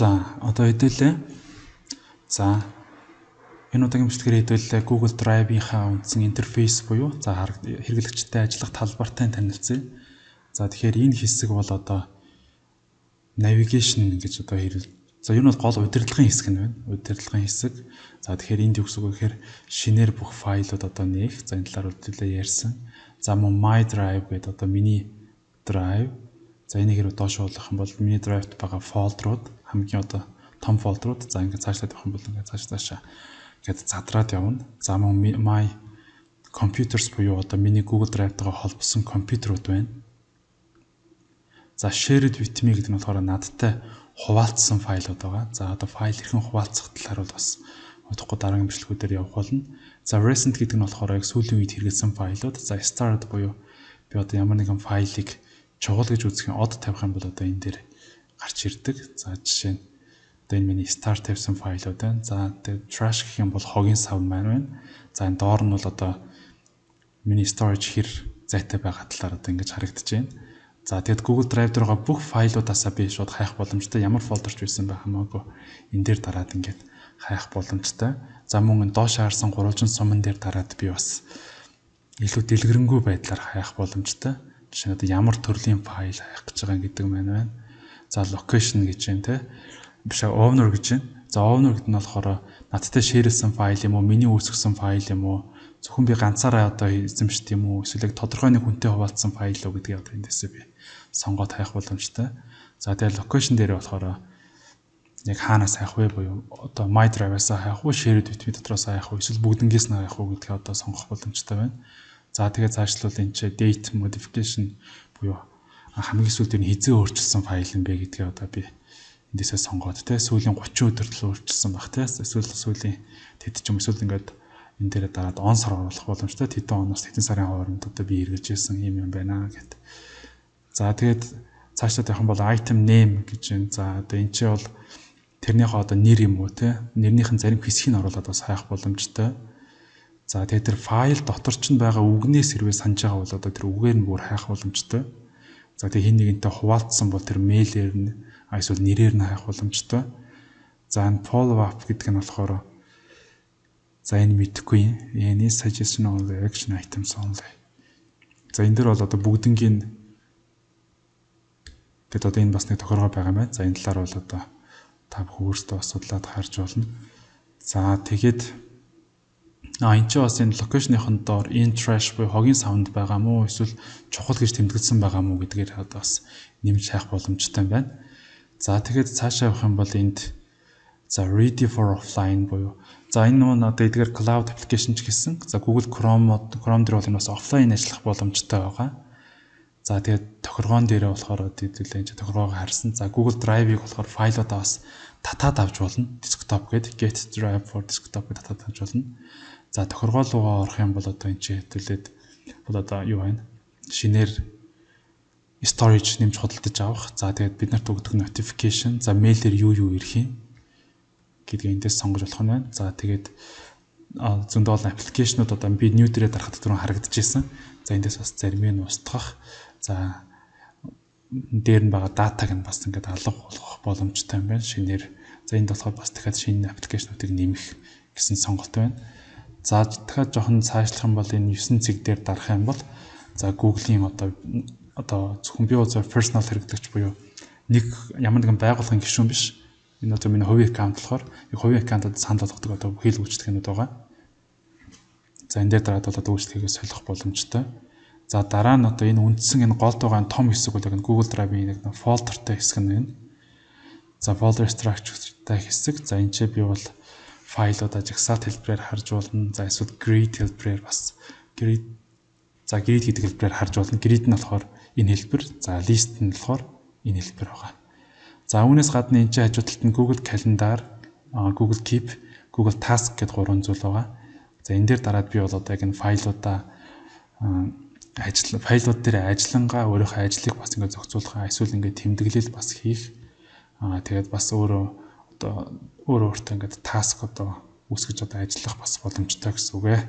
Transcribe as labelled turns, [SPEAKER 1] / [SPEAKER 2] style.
[SPEAKER 1] За, одоо хэдүүлээ. За, энэ удаагийн бичлэгээр хэдүүлээ Google Drive-ийнхаа үндсэн интерфейс буюу за хэрэглэгчтэй ажиллах талбартай танилцъя. За, тэгэхээр энэ хэсэг бол одоо navigation гэж одоо хэрэл. За, ер нь бол гол удирдлагын хэсэг нь байна. Удирдлагын хэсэг. За, тэгэхээр энд юу гэсэн үг вэ гэхээр шинээр бүх файлууд одоо нээх. За, энэ талаар хэдүүлээ ярьсан. За, мөн My Drive гэдэг одоо миний Drive. За, энийг хэрэг доош болох юм бол миний Drive-т байгаа folder ууд, хамгийн одоо том folder ууд, за, ингээд цаашлаад явах юм бол ингээд цаашаа ингээд задраад явна. За, мөн My Computers буюу одоо миний Google Drive-тайгаа холбосон компьютерууд байна. За, Shared with me гэдэг нь болохоор надтай хуваалцсан файлууд байгаа. За, одоо файл хэрхэн хуваалцах талаар бол бас удахгүй дараагийн бичлэгүүдээр явах болно. За, recent гэдэг нь болохоор яг сүүлийн үед хэрэглэсэн файлууд. За, starred буюу би одоо ямар нэгэн файлыг чухал гэж үзэх юм од тавих юм бол одоо энэ дээр гарч ирдэг. За, жишээ нь одоо энэ миний star тавьсан файлууд байна. За, тэгээд trash гэх юм бол хогийн сав маань байна. За, энэ доор нь бол одоо миний storage хэр зайтай байгаа талаар одоо ингэж харагдаж байна. За, тэгэд Google Drive дээр байгаа бүх файлуудаасаа би шууд хайх боломжтой. Ямар folder ч байсан байх хамаагүй энэ дээр дараад ингээд хайх боломжтой. За, мөн доош харсан гурвалжин суман дээр дараад би бас илүү дэлгэрэнгүй байдлаар хайх боломжтой. Жишээ нь одоо ямар төрлийн файл хайх гэж байгаа гэдэг маань байна. За, location гэж байна те. Биш, owner гэж байна. За, owner гэдэг нь болохоор надтай share лсэн файл юм уу, миний үүсгэсэн файл юм уу, зөвхөн би ганцаараа одоо эзэмшдэг юм уу, эсвэл яг тодорхой нэг хүнтэй хуваалцсан файл уу гэдгийг одоо эндээсээ би сонгоод хайх боломжтой. За, тэгээ location дээр болохоор яг хаанаас хайх вэ буюу одоо My Drive-аас хайх уу, Shared with me дотроос хайх уу, эсвэл бүгднгээс нь хайх уу гэдгийг одоо сонгох боломжтой байна. За, тэгээ цаашлуул энэ чи date modification буюу хамгийн сүүлд энэ хэзээ өөрчилсөн файл юм бэ гэдгийг одоо би эндээсээ сонгоод те, сүүлийн 30 өдөрт л өөрчилсөн байх те, эсвэл сүүлийн тэд ч юм, эсвэл ингээд энэ дээр дараад он сар оруулах боломжтой, тэдэн оноос тэдэн сарын хооронд одоо би эргэж ирсэн юм юм байна гэд. За, тэгээд цаашдаа явах юм бол item name гэж байна. За, одоо энэ чи бол тэрнийхээ одоо нэр юм уу те, нэрнийх нь зарим хэсгийг оруулаад бас хайх боломжтой. За, тэгээд тэр файл дотор ч байгаа үгнээс хэрвээ санаж байгаа бол одоо тэр үгээр нь бүр хайх боломжтой. За, тэгээд хэн нэгэнтэй хуваалцсан бол тэр mail ээр нь эсвэл нэрээр нь хайх боломжтой. За, энэ follow up гэдэг нь болохоор, за, энэ мэдэхгүй. Any suggestion only, action items only. За, энэ дээр бол одоо бүгднгийн тэгэд одоо энэ бас нэг тохиргоо байгаа юм байна. За, энэ талаар бол одоо та бүхэн өөрсдөө бас судлаад харж болно. За, тэгээд энэ чинь бас энэ location ийн доор in trash буюу хогийн савнд байгаа мó эсвэл чухал гэж тэмдэглэсэн байгаа мó гэдгээр одоо бас нэмж хайх боломжтой юм байна. За, тэгээд цаашаа явах юм бол энд, за, ready for offline буюу, за, энэ нөө одоо эдгээр cloud application ч гэсэн, за, Google Chrome Chrome дээр бол энэ бас offline ажиллах боломжтой байгаа. За, тэгээд тохиргоон дээрээ болохоор хэдүүлээ энэ тохиргоогоо харсан. За, Google Drive-ыг болохоор файлуудаа бас татаад авч болно. Desktop гэдэг, Get Drive for Desktop гэдэг татаад авч болно. За, тохиргоо руугаа орох юм бол одоо энэ чи хэдүүлээд бол одоо юу байна? Шинээр storage нэмж худалдаж авах. За, тэгээд бид нарт өгдөг notification, за, mail ээр юу юу ирэх юм гэдгийг эндээс сонгож болох нь байна. За, тэгээд зөндөө олон application ууд одоо би new дээрээ дарахад түрүүн харагдчихсэн. За, эндээс бас зарим нь устгах. За, дээр нь байгаа data г нь бас ингээд алга болгох боломжтой юм байна. Шинээр, за, энд болохоор бас дахиад шинэ application уудыг нэмэх гэсэн сонголт байна. За, дахиад жоохон цаашлах юм бол энэ 9 цэг дээр дарах юм бол, за, Google-ийн одоо зөвхөн би бол personal хэрэглэгч буюу нэг ямар нэгэн байгууллагын гишүүн биш. Энэ одоо миний хувийн аккаунт болохоор яг хувийн аккаунтад санал болгодог одоо бүхэл үйлчлэгээнүүд байгаа. За, энэ дээр дараад бол одоо үйлчлэгээ солих боломжтой. За, дараа нь одоо энэ үндсэн энэ голд байгаа том хэсэг бол яг Google Drive-ийн нэг folder тай хэсэг нь байна. За, folder structure-тай хэсэг. За, энэ ч би бол файлуудаа жагсаалт хэлбэрээр харж болно. За, эсвэл grid хэлбэрээр бас grid, за, grid гэдэг хэлбэрээр харж болно. Grid нь болохоор энэ хэлбэр, за, list нь болохоор энэ хэлбэр байгаа. За, үүнээс гадна энэ чинь хажуу талд нь Google Calendar, Google Keep, Google Task гэдэг гурван зүйл байгаа. За, энэ дээр дараад би бол одоо яг энэ файлуудаа ажил файлууд дээр ажиллангаа өөрийнхөө ажлыг бас ингээд зохицуулах, эсвэл ингээд тэмдэглэл бас хийх. Тэгээд бас өөрөө одоо өөрөө өөртөө ингээд task одоо үүсгэж одоо ажиллах бас боломжтой гэсэн үг ээ.